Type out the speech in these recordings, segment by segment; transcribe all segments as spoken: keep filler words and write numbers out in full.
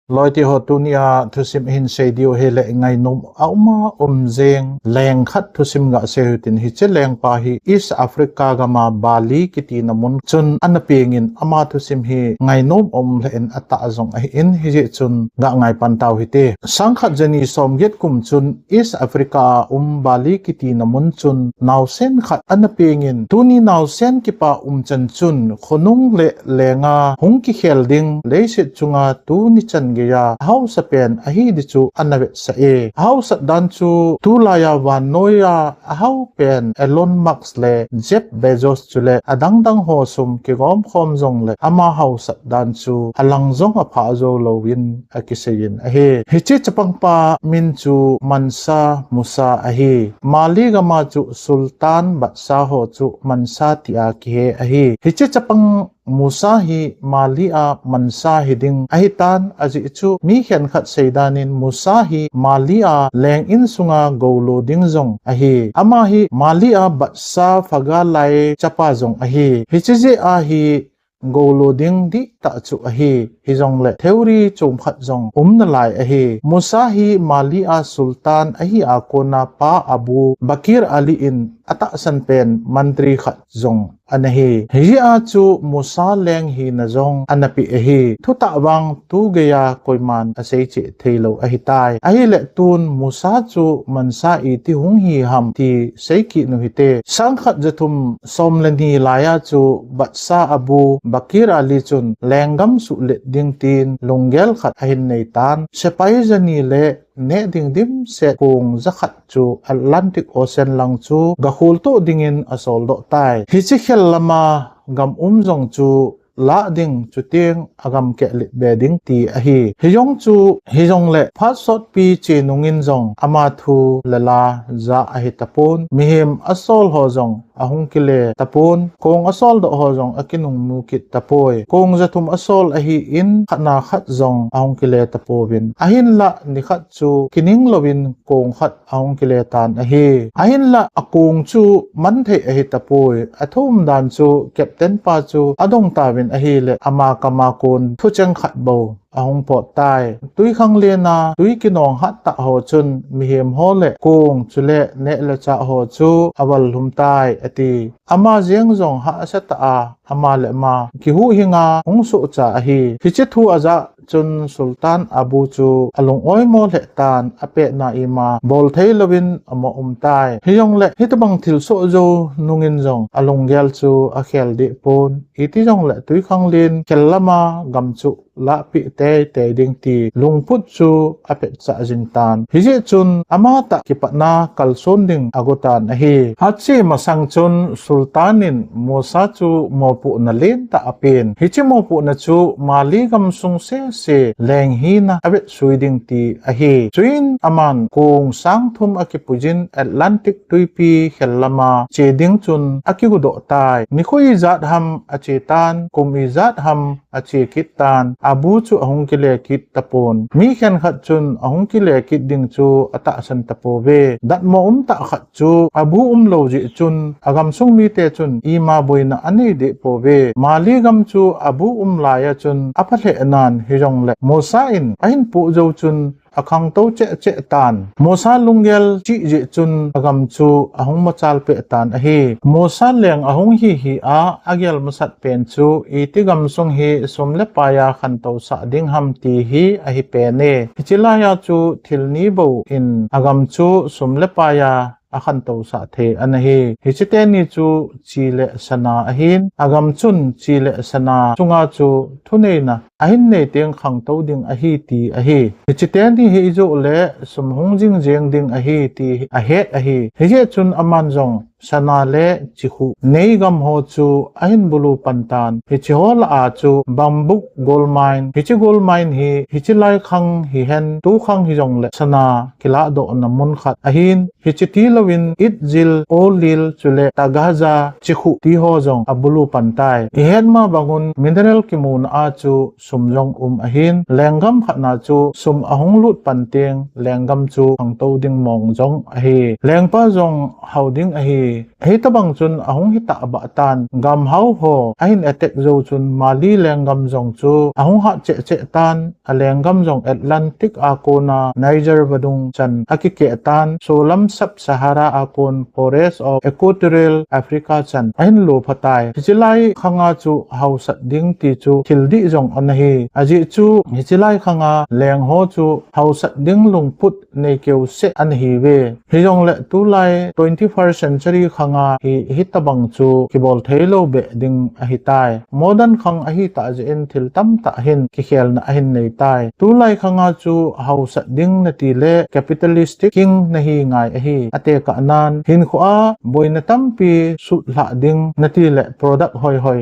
Loite ho, tunia thusim hin sei diu hile ngainom a uma um jeng leng khat thusim gasei u hitin, hiche lengpa hi East Africa gama Bali kiti na mun chun ana pengin ama thusim hi ngainom a um lheh in atah jong ahin, hijeh chun gangai pan tau hite. Sangkhat jani somget kum chun East Africa a um Bali kiti na mun chun naosen khat ana pengin, tuni naosen kipa um chan chun khonung le lenga hung kikhel ding leiset chunga tuni chan geiya ahaosa pen ahi di chu ana vetsah e. Ahaosat dan chu tulaiya vannoiya ahao pen Elon Musk le Jeff Bezos chule adangdang ho sum kigom khom jongle ama haosat dan chu alang jong apha jou louvin akiseiyin ahi. Hiche chapangpa min chu Mansa Musa ahi. Mali gama chu Sultan Badshah ho chu Mansa tia kihe ahi. Hiche chapang Musa hi Mali a Mansa hiding ahitan, ajeh chu mi khenkhat seidan in Musa hi Mali a leng in sunga goulu ding jong ahi. Ama hi Mali a Badshah Fagalai chapa jong ahi. Hiche jeh a hi goulu ding dihtah chu ahi. Hijongle theory chomkhat jong um nalai ahi. Musa hi Mali a Sultan ahi a kona pa Abu Bakir Ali in atahsan pen mantri khat jong ana hi. Hijeh a chu Musa leng hina jong ana pe ahi. Thutah vang tu geiya koiman asei cheh theilou ahitai. Ahile tun Musa chu Mansa iti hung hi ham ti sei kit u hite. Sangkhat jathum som le ni laiya chu Badshah Abu Bakir Ali chun lenggam suhlet ding tin lunggel khat ahin neitan, sepai jani le neh ding dimset kong jakhat chu Atlantic Ocean lang chu gakhol toh dingin asoldoh tai. Hiche khel lama gam um jong chu lah ding, chuteng agam kehlet be ding ti ahi. Hijong chu hijongle phat sotpi che nungin jong ama thu le la ja ahi tapon. Mihem asol ho jong ahung kile tapon, kong asoldoh ho jong akinungnu kit tapoi. Kong jathum asol ahin khatna khat jong ahung kile tapouvin. Ahinlah nikhat chu kining louvin kong khat ahung kile tan ahi. Ahinlah akong chu manthei ahi tapoi. Athum dan chu captain pa chu adong tauvin ahile ama kama kon thucheng khat bou ahung pot tai. Twikhanglen a twi kinong hattah ho chun mihem ho le kong chule neh le chah ho chu aval lhum tai ati. Ama jeng jong hahsa tah a ama le ama kihuhhing a hung sohcha ahi. Hiche thu ajah chun Sultan Abu chu alung oimo lheh tan, apetna ima bol thei louvin ama um tai. Hijongle hitobang thilsoh jou nungin jong alunggel chu akhel deh pon. Iti jongle twikhanglen khel lama gam chu lahpeh teitei ding ti lungput chu apetchah jing tan. Hijeh chun amatah kipatna kalson ding ago tan ahi. Hiche masang chun Sultan in Musa chu mopohna lentah apen. Hiche mopohna chu Mali gamsung sese leng hina avetsui ding ti ahi. Chuin aman kong sang thum akipuijin Atlantic twipi khel lama che ding chun akigodoh tai. Nikho ijat ham ache tan, kum ijat ham ache kit tan, Abu chu ahung kile kit tapon. Mi khenkhat chun ahung kile kit ding chu atahsan tapouve. Datmo umtah khat chu Abu umlou jeh chun agamsung mite chun ima boina anei deh pouve. Mali gam chu Abu um laiya chun apha lheh nan, hijongle Musa in ahin poh jou chun akhangtou cheh cheh tan. Musa lunggel chih jeh chun agam chu ahung machal peh tan ahi. Musa leng ahung hi hi a, agel masat pen chu iti gamsung hi sum le paiya khantousah ding ham ti hi ahi pen e. Hiche laiya chu thil ni bou in agam chu sum le paiya akhantousah thei ana hi. Hiche teni chu chi le sana ahin, agam chun chi le sana chunga chu thuneina ahin nei teng khangtou ding ahi ti ahi. Hiche teni hi ijoh le sum hung jing jeng ding ahi ti ahet ahi. Hijeh chun aman jong sana le chikhuh nei gam ho chu ahin bulu pan tan. Hiche ho lah a chu Bambuk gold mine, hiche gold mine hi hiche lai khang hihen tu khang hijongle sana kilahdohna mun khat ahin, hiche tilouvin Itzil, Olil chule Tagaza chikhuh ti ho jong abulu pan tai. Ihet ma bangun mineral kimuna a chu sum jong um ahin, lenggam khat na chu sum ahung lut pan teng lenggam chu khangtou ding mong jong ahi. Lengpa jong hao ding ahi. Hitabang chun ahung hita abah tan, gam hao ho ahin attack jou chun Mali lenggam jong chu ahung hat cheh cheh tan, a lenggam jong Atlantic a kona Niger vadung chan akikeh tan, solam Sub-Sahara a kon Forest of Equatorial Africa chan ahin lo phatai. Hichilai khanga chu haosat ding ti chu thil dih jong ana hi. Ajeh chu hichilai khanga leng ho chu haosat ding lungput nei keu seh ana hiuve. Hijongle tulai twenty-first century khanga hi hitabang chu kibol thei lou beh ding ahitai. Modern khang ahitah jeh in thil tamtah hin kikhelna ahin neitai. Tulai khanga chu haosat ding nati le capitalistic king nahi ngai ahi. Atekah nan hinkhoa boina tampi sutlhah ding nati le product hoihoi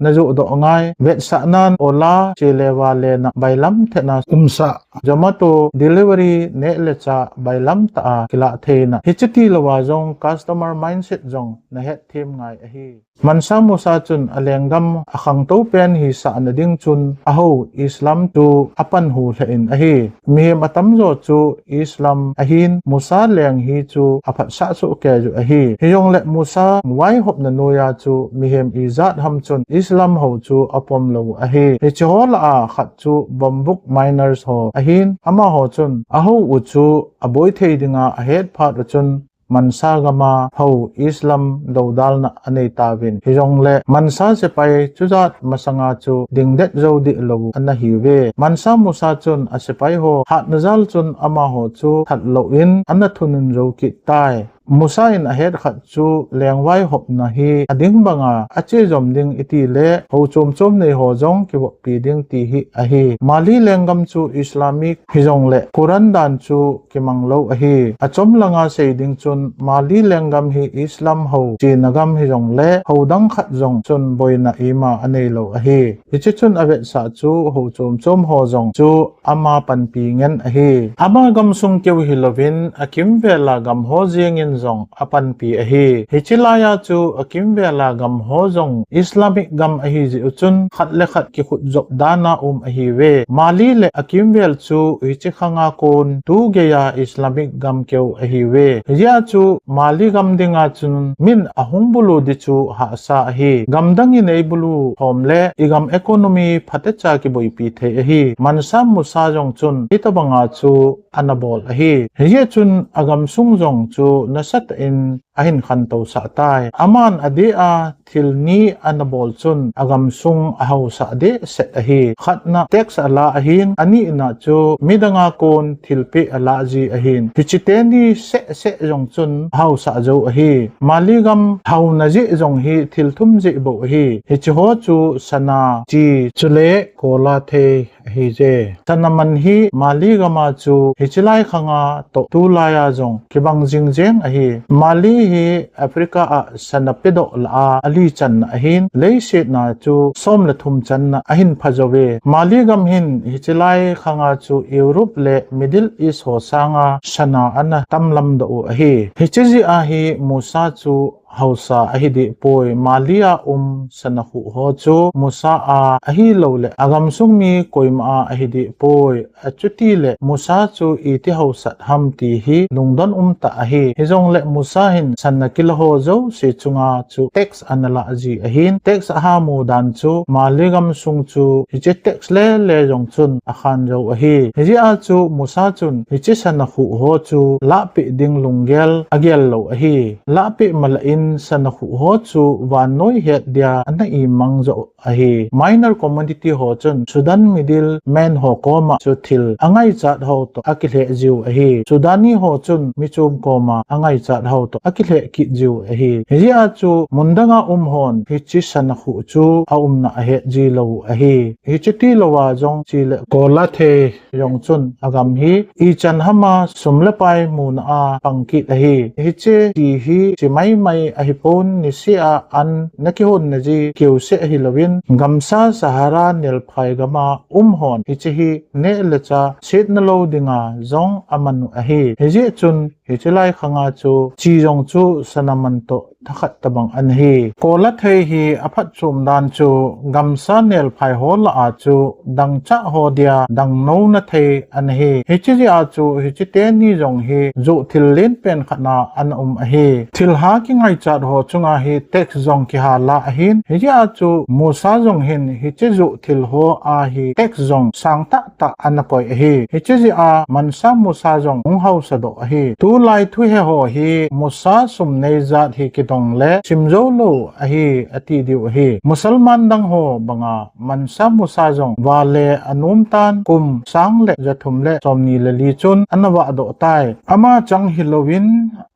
najoh doh ngai. Vetsah nan Ola, chele vale na bailam thehna umsah, Zomato delivery neh le chah bailam tah a kilah theina. Hiche tilou a jong customer mindset jong nahet them ngai ahi. Mansa Musa chun a lenggam akhangtou pen hisah na ding chun ahao Islam chu apan hu lheh in ahi. Mihem atamjo chu Islam ahin, Musa leng hi chu aphatsah soh kei u ahi. Hijongle Musa vaihopna noiya chu mihem ijat ham chun Islam hao chu apom lou ahi. Hiche ho lah a khat chu Bambuk miners ho ahin, amaho chun ahao u chu aboi thei dinga ahet phat u chun Mansa gam a hao Islam dodalna anei tauvin. Hijongle Mansa sepai chujat masanga chu dingdet jou dih lou ana hiuve. Mansa Musa chun a sepai ho hatna jal chun amaho chu that lou in ana thunun jou kit tai. Musa in ahet khat chu leng vaihopna hi ading banga ache jom ding iti le hao chom chom nei ho jong kivoppi ding ti hi ahi. Mali lenggam chu Islamic hijongle Quran dan chu kimang lou ahi. Achom langa sei ding chun Mali lenggam hi Islam hao chena gam hijongle hao dang khat jong chun boina ima anei lou ahi. Hiche chun avetsah chu hao chom chom ho jong chu ama panpi ngen ahi. Ama gamsung keu hilouvin akimvel a gam ho jeng in jong apanpi ahi. Hiche laiya chu akimvel a gam ho jong Islamic gam ahi jeh u chun khat le khat kikhut jop dan a um ahiuve. Mali le akimvel chu hiche khanga kon tu geiya Islamic gam keu ahiuve. Hijeh a chu Mali gam dinga chun min ahung bulu ding chu hahsa ahi. Gamdang in eibulu khom le igam economy phatecha kiboipi thei ahi. Mansa Musa jong chun hitabanga chu ana bol ahi. Hijeh chun agamsung jong chu nasatah in ahin khantousah tai. Aman adeh a thil ni ana bol chun agamsung ahaosah dehset ahi. Khatna tax ala ahin, anina chu midang a kon thilpeh ala ji ahin. Hiche teni seh seh jong chun ahaosah jou ahi. Mali gam haona jeh jong hi thil thum jeh bou ahi. Hiche ho chu sana, chi, chule kola thei ahije. Sana man hi Mali gam a chu hiche lai khanga toh tulai a jong kibang jing jeng ahi. Mali hi Africa a sana pedoh lah a ali channa ahin, leiset na chu som le thum channa ahin pha jouve. Mali gam hin hiche lai khanga chu Europe le Middle East ho sanga sana ana tamlam doh u ahi. Hiche jeh a hi Musa chu haosa ahi deh poi. Mali a um sana khuh ho chu Musa a ahilou le agamsung mi koima a ahi deh poi. Achuti le Musa chu iti haosat ham ti hi lungdon um tah ahi. Hijongle Musa hin sana kila ho jouse chunga chu tax ana lah ji ahin, tax aha mu dan chu Mali gamsung chu hiche tax le le jong chun akhan jou ahi. Hijeh a chu Musa chun hiche sana khuh ho chu lahpeh ding lunggel agel lou ahi. Lahpeh malah in sana khuh ho chu vannoi het dia ana imang joh ahi. Minor commodity ho chun Sudan middle man ho koma chu thil angaichat ho toh akilheh jiu ahi. Sudani ho chun michom koma angaichat ho toh akilheh kit jiu ahi. Hijeh a chu mundang a um hon hiche sana khuh chu aumna ahet ji lou ahi. Hiche tilou a jong chi le kola thei jong chun agam hi ichan ham a sum le pai muna a pang kit ahi. Hiche chi hi chi maimai ahipon nisea an ana kihonna ji kiu seh ahilouvin, gamsa Sahara nelphai gama um hon hiche hi neh le chah setna lou dinga jong aman u ahi. Hijeh chun hiche lai khanga chu chi jong chu sana man toh thakhat tabang ana hi. Kola thei hi aphatchom dan chu gamsa nelphai ho lah a chu dangchah ho dia dangnouna thei ana hi. Hiche jeh a chu hiche teni jong hi joh thil lenpen khat na ana um ahi. Thilha kingaichat ho chunga hi tax jong kihal a ahin. Hijeh a chu Musa jong hin hiche joh thil ho a hi tax jong sang tah tah ana koi ahi. Hiche jeh a Mansa Musa jong hung hausa doh ahi. Tulai thuhe ho hi Musa sum nei jat hi kidong le sim jou lou ahi ati diu ahi. Musalman dang ho banga Mansa Musa jong vale anom tan kum sang le jathum le somni le li chun ana vah doh tai. Ama chang hilouvin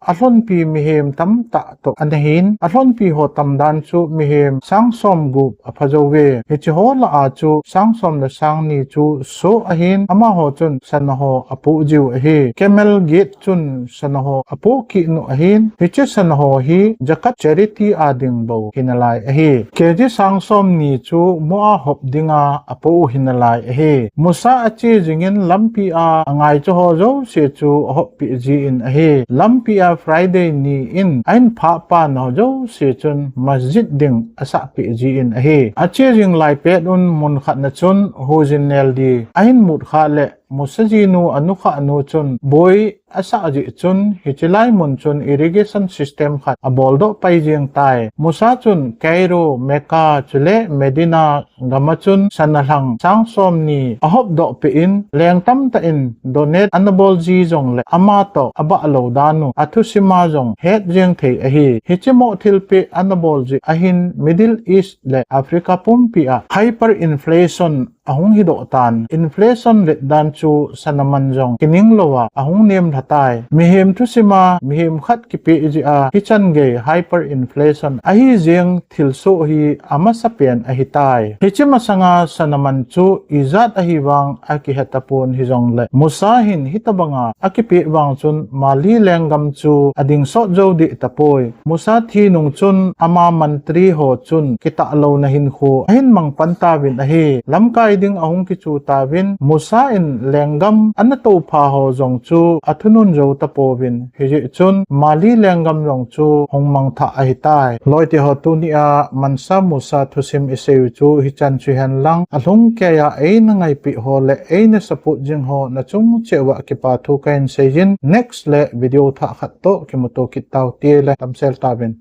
alhonpi mihem tamtah toh ana hin, alhonpi ho tam dan chu mihem sang som gup apha jou ve. Hiche ho lah a chu sang som le sang ni chu soh ahin, amaho chun sana ho apoh jiu ahi. Camel get chun sana ho apoh kit u ahin, hiche sana ho hi Zakat charity a ding bou hinalai ahi. K G sang som ni chu mu a hop dinga apoh u hinalai ahi. Musa ache jingin lampi a angaicha ho jouse chu ahop peh jin ahi. Lampi a Friday ni in ahin phah pan ho jouse chun masjid ding asah peh jin ahi. Ache jing lai pet un mun khat na chun hujin nel di ahin mut khah le Musa jinu anukhah nu chun boi asah jeh chun hiche lai mun chun irrigation system khat abol doh pai jeng tai. Musa chun Cairo, Mecca chule Medina gama chun sana lhang sang som ni ahop doh peh in, leng tamtah in donate ana bol ji jong le ama toh abah lou dan u athusim a jong het jeng thei ahi. Hiche mo thilpeh ana bol jeh ahin Middle East le Africa pumpi a hyperinflation ahung hi doh tan. Inflation let dan chu sana man jong kining lou a ahung nem lha tai. Mihem thusim a mihem khat kipeh jeh a hichan gei hyperinflation ahi jeng thilsoh hi amasapen ahi tai. Hiche masanga sana man chu ijat ahi vang akihe tapon, hijong le Musa hin hitabanga akipeh vang chun Mali lenggam chu ading sot jou deh tapoi. Musa thi nung chun ama mantri ho chun kitah louna hinkho ahin mang pan tauvin ahi. Lamkai ding ahung kichu tauvin, Musa in lenggam ana toupha ho jong chu athunun jou tapouvin, hijeh chun Mali lenggam jong chu hung mang thah ahi tai. Loi te ho, tuni a Mansa Musa thusim isei u chu hichan chu hen lang, alhung keiya eina ngaipeh ho le eina support jing ho nachung cheh uva kipa thu kahin sei jin, next le video thah khat toh kimuto kit tau te le damsel tauvin.